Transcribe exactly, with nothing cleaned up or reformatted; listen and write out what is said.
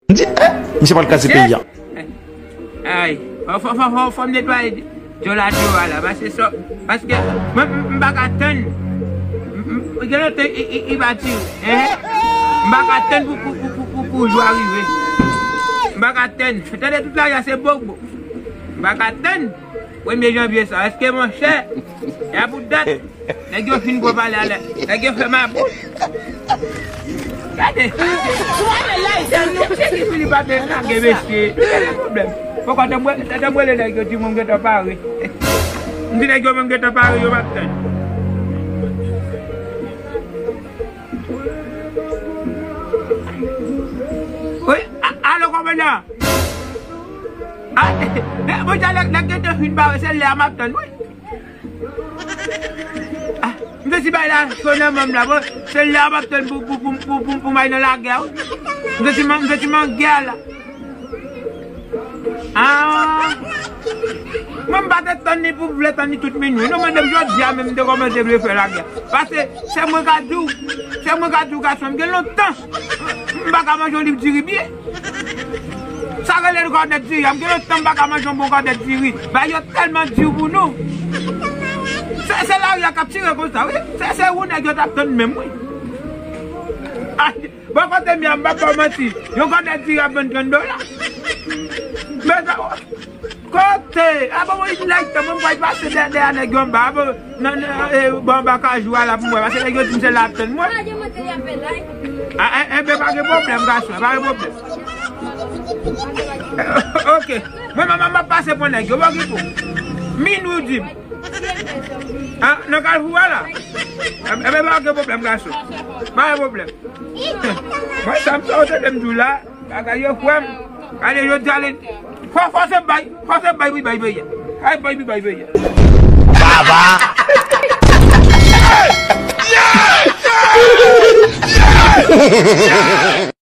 M di, eh, misye pral kraze peyi a. Ay, fò, fò, fò, fò, fò m netwaye djòl a djòl a la, paske sò, paske mwen, m, m pa ka tann. M, m, gen lontan i, i, i pa tire, eh? M pa ka tann pou, pou, pou, pou, pou, pou jou a rive. M pa ka tann. Tande tout lari a se bokbo. M pa ka tann. Premye janvye sa, èske monchè, y a bout dat. Nèg yo fin gwo pale alè. Nèg yo fè mabout. Gade. Sou ale la, se nou. Mesye ki fini pa te lage mesye. Nou gen pwoblèm. Poko te mwen, te mwen le nèg yo di mwen m gentan pare. M di nèg yo mwen m gentan pare, yo p ap tann. Wi, a, alo kòmandan. A, bon, jan nèg, nèg gentan fin pare, se lè a m ap tann, wi. Ah, m santi bay la cho nan manm la, bon, se lè a m ap tann pou, pou, pou, pou, pou, pou m al nan lagè, wi. M santi man, m santi man gè la. Ah. Mwen m pa te tann ni pou vle tann ni tout minwi. Non, mwen depi jodi a menm m te kòmanse vle fè lagè. Paske se mwen ka di w, se mwen ka di w gason, m gen lontan m pa ka manje yon liv diri byen. Sa rele yon kòdèt diri a, m gen lontan m pa ka manje yon bon kòdèt diri. Bay yo tèlman di pou nou. Se, se lari a k ap tire konsa, wi. Se, se ou nèg yo t ap tann menm, wi. Ay, bon, kote m ye a, m p ap ba w manti. Yon kòdèt diri ap vann trant dola. Men sa, kote? A bon, mwen like tan, mwen pral pase dèyè, dèyè nèg yo anba. A bon, nan, nan, eh, bon, anba kajou a la pou mwen, paske nèg yo di m se la ap tann mwen. A, e, enben, pa gen pwoblèm, gason, pa gen pwoblèm. Ok. Mwen, mwen, mwen, m ap pase pran nèg yo, bon, ki pou? Minwi w di m. A, nan kajou a la? Enben, pa gen pwoblèm, gason. Pa gen pwoblèm. Mwen, sa m sa w tande m di w la, bagay yo, frè m. Gade, yo di ale. Fò, fò se bay, fò se bay, wi, bay, bay. Ay, bay, wi, bay, bay. Baba!